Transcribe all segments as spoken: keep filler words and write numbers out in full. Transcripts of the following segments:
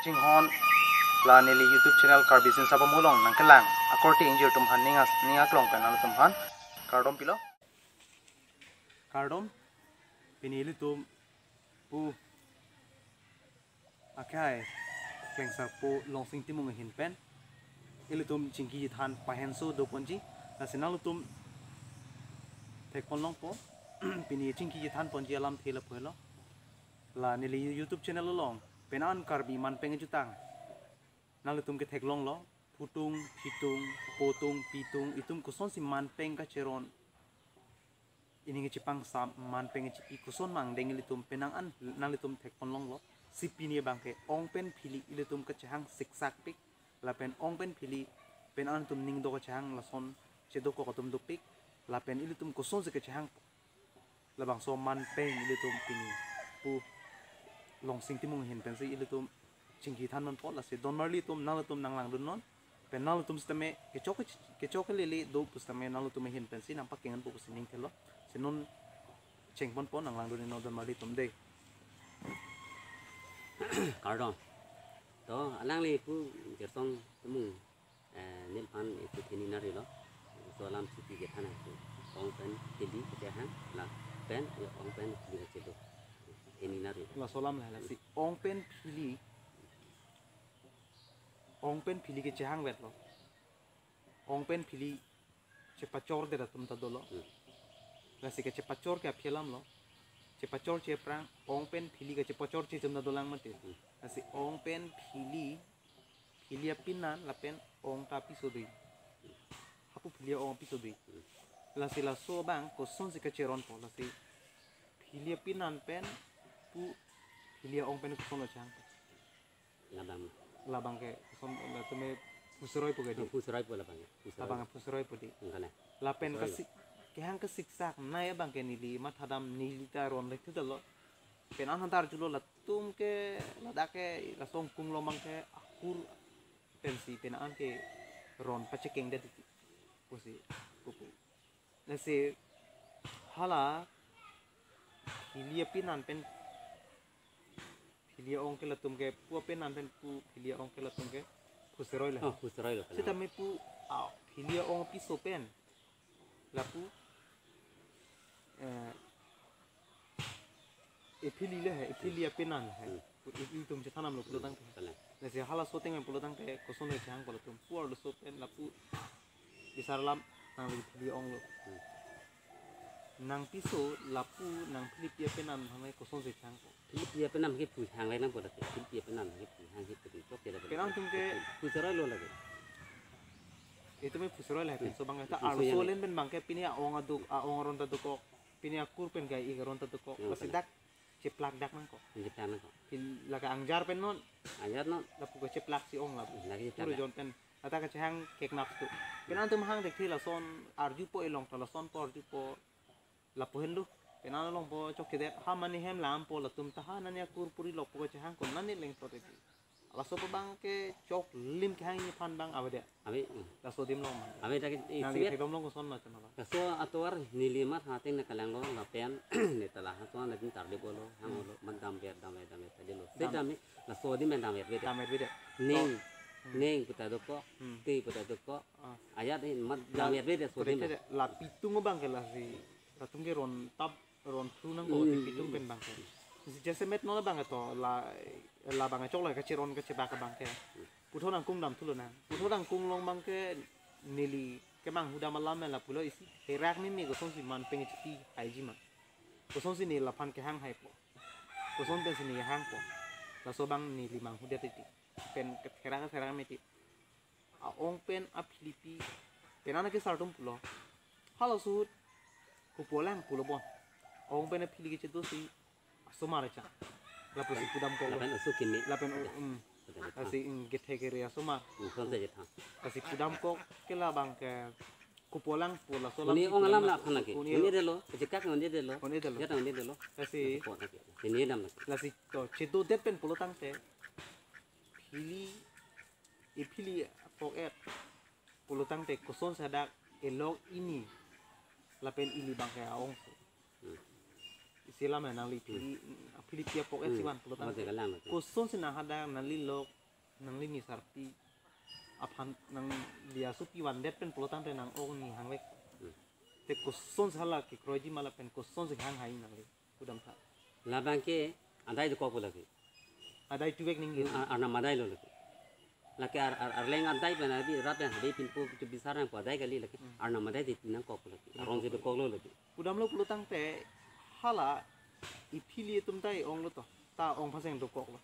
Chinghon la neli YouTube channel Karbi Sinsapam along nangkelang akorte ingjir atum aphan ning as-, ning aklong pen nanglitum aphan kardom pilo. Kardom, pini ilitum pu akhai Klengsarpo Longsing Timung ahin pen ilitum chingki chethan pahenso doponji, lasi nanglitum thekpon longpo. Pini chingki chethan ponji alamthe lapu helo. La neli YouTube channel along penan Karbi manpeng jutang nanglitum ketheklonglo, phutung, phitung, potung, pitung, itum kosonsi manpeng kacheron, ining kachepangsam, manpeng kachepi, koson ma angdeng ilitum penan an nanglitum thekpon longlo. Si pini abangke ong pen phili ilitum kachehang siksak pik, lapen ong pen phili penan itum ning do kachehang lason chedokok atum dopik, lapen ilitum kosonsi kachehang, labangso manpeng ilitum pini pu Longsing Timung ahin pensi ilitum chingki than ponpo, lasi donmarli atum nanglitum nanglangdun non. Pen nanglitum sitame kechok, kechok kelele do pusitame nanglitum ahin pensi nangpakeng ponpo pusi ning thelo. Si non cheng ponpo, nanglangdun non donmarli atum dei. Kardom. To, alangli pu Gersong Timung, eh, neliphan isu theni narilo. So alam chingki kethan hai pu. Ong pen phili kachehang, lapen ong pen phili kachedo. Theni narilo. Laso alam la, lasi ong pen phili, ong pen phili kachehang vetlo. Ong pen phili chepachor det atum ta dolo. Hmm. Lasi kachepachor ke aphi alamlo. Chepachorche aphrang ong pen phili kachepachorche atum ta dolang mati. Hmm. Lasi ong pen phili, phili apinan lapen ong ta apiso dei. Hapu phili ong apiso dei. Hmm. Lasi laso abang kosonsi kacheronpo, lasi phili apinan pen pu phili ong pen kosonlo chehang? Labang. Labangke koson, la tumi phuseroipo ke dei? Phuseroipo labangke. Phuseroi. Labangke phuseroipo dei. Enggak lah. Lapen phuseroi. Kasi, kehang kasiksak nai abangke neli mathadam, neli ta ron lek thudalo. Penan hantar julo latum ke, ladak ke lason kung lomang ke akur pensi penan ke ron pachekeng det pusi pupu. Lasi hala phili apinan pen phili ong ke latum ke pu apinan pen pu phili ong ke latum ke phuseroi la. Oh, phuseroi lo. Sitame pu, ah, phili ong apiso pen lapu, eh, ephili le he, ephili apinan he. Hmm. Pu i-, itum chethanam lo pulotangte. Kalang. Lasi halaso ateng pen pulotangte koson le chehangpo latum. Pu arloso pen lapu bisar alam nangli phili ong lo. Hmm. Nangpiso lapu nang philipi apinan hame kosonsi chehangpo? Philipi apinan ke pu hang le nangpo lake. Philipi apinan ke pu hang ke pu chok ke la. Penan atum ke phuseroi lo lake. Itum ke phuseroi la he. Hmm. Pinso abang ta. Phuseroi arloso yang len pen abangke pini a-ong aduk, a-ong aron ta dokok. Pini akur pen kai-ik aron ta dokok. Yang pasi kalang. Dak cheplak dak nangkok. Cheplak nangkok. Pin lake angjar pen non. Angjar non. Lapu ke cheplak si ong lapu. Lake cheplak. Puro dak. Jon pen. Ata kachehang keknap tu. Penan atum hang dekthe lason arjupo, elong ta lasonpo arjupo. Lapu henlo. Penan alongpo chokchedet. Ha mane hem lampo latum ta ha nani akur puri lokpo kachehang ko nani lengthot edi. Laso abangke choklim kehang nephan abang avedet. Ave, hmm. Laso adim along abang. Ave dak i-, nang isivet. Ithek dom along koson ma chama abang. Laso atovar neli amat hateng nangkelang lo lapen ne ta la ha so na din tarde bolo, hang lo, hmm, mat damver, damver, damver, tadi lo. Dam-, sedam laso adim damver bede. Damver bede. Ning, to, hmm, ning puta dokok, hmm, te puta dokok. Ah. Ayat in mat la, damver bede so puta adim. Te la pitung abangke lasi. Latum ke ron tap ron phru nangkok, hmm, te pitung pen abangke. Si jasemet non abangke to la, labang chok la kacheron kachebak abangke. Puthot nangkung dam thulo nang. Puthot nangkung along abangke neli kemanghu dam alam lapulo isi herak ni me kosonsi manpeng chipi haiji ma. Kosonsi ne laphan kehang haipo. Koson pensi ne hangpo. Laso abang neli manghudet titi. Pen ketherak ketherak meti. A-ong pen aphilipi penan ke sartum pulo. Halaso ahut kopolang pulo bon. Ong pen aphili kechedosi asomar cha. Lapusi pudamkok lo. Lapen oso keme. Lapen o-, um. Puta chethan. Lasi, um, kethe kere asomar. Um, kosonsi chethan. Lasi pudamkok ke labangke kopolang pulo so. Uni lam ong alam pudam la aphan lake. Uni, uni detlo, kachekak uni detlo. Uni detlo. Jat uni detlo. Lasi. Lasi po lake. Uni lam lake. Lasi to chedodet pen pulotangte. Phili, ephili apok et pulotangte kosonsi dak elok ini lapen ili abangke a-ongso. Hmm. Isi alam nangli phili, phili pi apok et Hmm. si van pulo Mate tangte. Kalang mate. Kosonsi nang hadak nangli lok, nangli nisarpi aphan nangli asopi vandet pen pulo tangte nang-ong ni hangvek. Hmm. Te kosonsi hala kekroiji ma lapen kosonsi hanghai nangli. Pudam tha. Labang ke adai dokok lagi. Adai tuvek ningje. Ar-, Arnam adai lo lagi. Lake ar, ar, Arleng adai pen abi rat pen habe pinpo tu bisar nangpo adai kali lake. Hmm. Arnam adai di nangkok lagi. Arong si dokoklo lagi. Pudamlo pulo tangte hala iphili atum ta e-onglo to. Ta ong phaseng dokoklo.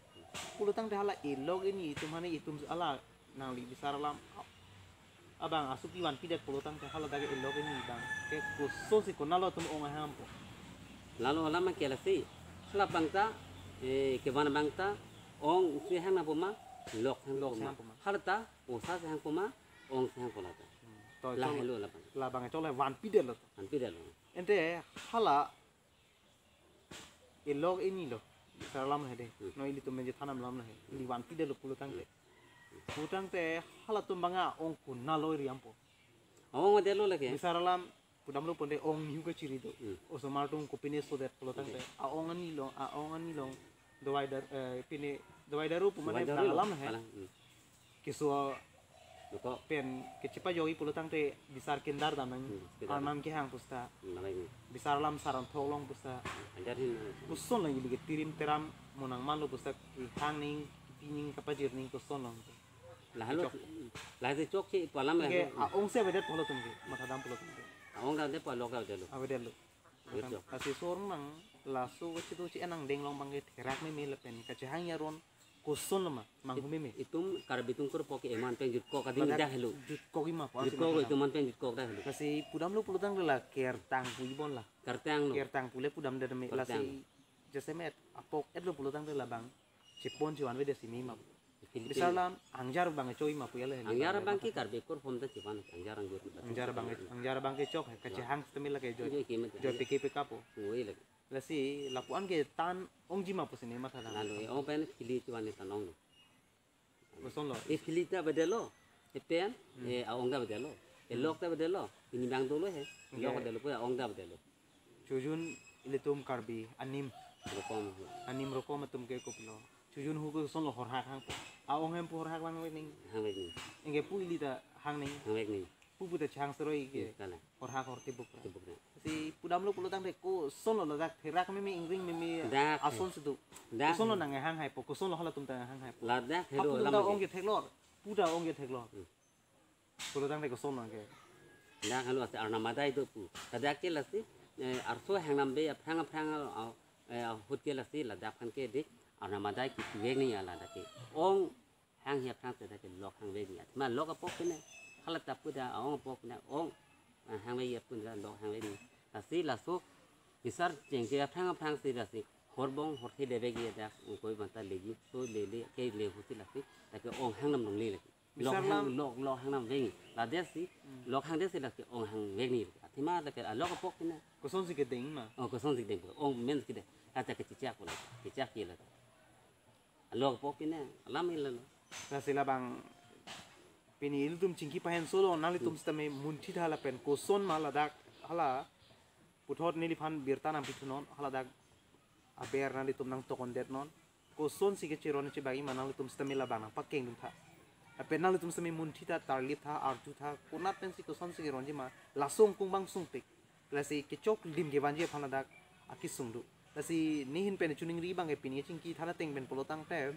Pulo tangte hala elok ini itum hani itum hala nangli bisar alam abang asopi vanpidet pulo tangte hala dak elok ini bang ke kosonsi konatlo atum ong ahangpo. Lalo alam ke lasi. Hala bang ta, eh, kevan bang ta, ong si hang nangpo ma, lok si hang Lok nangpo si ma. Hangpo ma. Hala ta, osa si hangpo ma, ong si hangpo la ta. Hmm. To, La to, helo labang. Labang choklo vanpidetlo to. Vanpidetlo. Ante hala elok inilo. Bisar alam hede. Hmm. No ilitum menje thanam alam he. Ili vanpidetlo pulo tangte. Hmm. Pulo tangte halatum bang a-ong konatlo ri-ampo. Ong adelo lake. Bisar alam pudamlo ponte ong nihu kachiri do. Hmm. Osomar atum kopine sodet pulo tangte. Hmm. A-ong ani long, a-ong ani long. Dawai dar, eh, pine, dawai daru pu mane Dawai daru. Alam he. Alam, hmm. Keso Dokok. Pen kechepajokji pulo tangte bisar kindar dam nang. Hmm, kindar. Arnam kehang pusta. Hmm, nang ini. Bisar alam saran thok long pusta. Anjar hin. Koson lagi lagi tirim teram monang manlo pusta kehang ning, kipi ning, kapajir ning koson long. Lahelo, Chok. Lahelo chokche pu alam Ke lahelo. A-ong si avedet pulo tum ke, mathadam pulo tum ke. A-ong avedet pu alok avedetlo. Avedetlo. Betul. Lasi sor nang laso kachitu chi enang deng long bang ke therak meme lapen kachehang aron kosonlo ma, manghu meme. Itum Karbi atum kurpo ke eman pen jutkok adim Ladak dah helo. Jutkokji ma, Jutkok itum eman pen jutkok dah helo. Lasi pudamlo pulo tangte la kertang puji bon la. Kertang lo. Kertang pule pudam dame Kertang. Lasi jasemet apok etlo pulo tangte labang chepon chevanvedet si meme ma. Philippine. Bisar alam angjar bang choi ma pu ya le. Angjar bang ke Karbi kurphom ta chevan, angjar angjar. Angjar bang, angjar bang ke chok he, kachehang sitame lake joi. Joi ke mate. Joi peke peka po. Woi lake. Lasi lapuan ke tan ongji ma pusi ne mathadam. Lalo, eh, ong pen phili chevan ne tan onglo. Kosonlo. E phili ta avedetlo. E pen, Hmm. eh, a-ong ta avedetlo. E Hmm. lok ta avedetlo. Ini bang dolo he. Okay. Lok avedetlo, pu a-ong ta avedetlo. Chojun ilitum Karbi anim. Rokom. Anim rokom atum ke kopilo. Chojun hu kosonlo horhak hangpo. A-ong hem pu horhak vangvek ning. Hangvek ning. Anke pu ili ta hang ning. Hangvek ning. Pu pu ta chang seroi ke. Kalang. Horhak horti bukra. Tibuk na. Si pudamlo pulo tangte kosonlo ladak therak meme ingring meme Dak. Ason situ. Dak. Kosonlo nang hanghaipo, kosonlo halatum ta hanghaipo. Ladak helo Halatum alam ta ke. Ong ke theklor. Pu ta ong ke theklor. Hmm. Pulo tangte kosonlo ke. Dak helo ase Arnam adai do pu. Ladak ke lasi, eh, arso hangnam ave aphrang aphrang, ah, eh, ahut ke lasi ladak aphan ke dik Arnam adai kipivek ni ya ladak ke. Ong hanghe aphrang seta ke lok hangvek ni. Athema lok apok pine. Hala ta pu ta ong apok pine. Ong, ah, hangvek ya pu ta lok hangvek ni. Lasi laso bisar chengche aphrang aphrang si lasi horbong horthe devek ya dak ungkoi banta leji. So lele ke le husi lasi. Ta ke ong hangnam longle lagi. Lok Bisar hang, lam. Lok, lok hangnam vek ni. Ladak si, Hmm. lok hangdet si lake ong hangvek ni. Athema lake, ah, lok apok pine. Kosonsi kedeng ma. Oh, kosonsi kedeng. Ong men kedeng. Ata ke chechak pula. Chechak ke la. Lok apok pine, alam ila lo. Lasi labang pini ilitum chingki pahen solo, nanglitum Hmm. sitame munthi tha lapen koson ma ladak, hala, puthot neliphan birta nangpithunon, haladak aber nanglitum nangtokon detnon. Kosonsi kechiron chebagi ma nanglitum sitame labang nangpakengdun tha. Lapen nanglitum sitame munthi tha, tarlip tha, arju tha, konat pensi kosonsi keronji ma, laso angkung bang sungpik. Lasi kechok lim kevanji aphan ladak akesung do. Lasi nehin pen choningri bang ke pini chingki than ateng pen pulo tangte.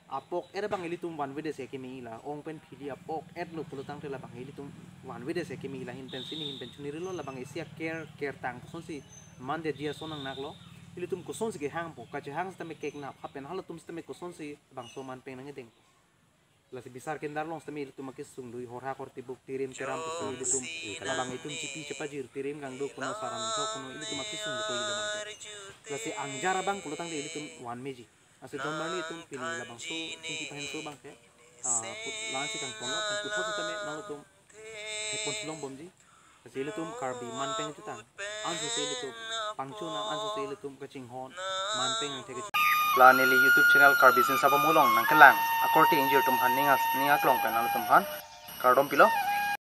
Apok et bang ilitum vanvedet si keme ila, ong pen phili apok etlo pulo tangte labang ilitum vanvedet si keme ila hin pensi nehin pen choningrilo labang isi aker, kertang kosonsi mandetji ason nangnaklo. Ilitum kosonsi kehangpo, kachehang sitame keknap, hapen halatum sitame kosonsi bangso man peng nangedeng. Lasi bisar kendar long sitame ilitum akesung do, horhak horti buk tirim teram pusi ilitum labang itum chipi chepajir tirim kangduk kuno saran thok kuno ilitum akesung do ko ila bang. Lasi angjar abang pulo tangte ilitum van meji. Lasi don barni itum pini labangso chingki pahen so bang ke. Ah, put lang si kangton lo, kan puthot sitame nanglitum thekpon thulong bomji. Lasi ilitum Karbi man peng jutang. Anso si ilitum pangchunang, anso si ilitum kachinghon man peng ang thek. La neli YouTube channel Karbi Sinsapam Hulong nangkelang akorte ingjir atum aphan ning as, ning aklong pen nanglitum aphan kardom pilo.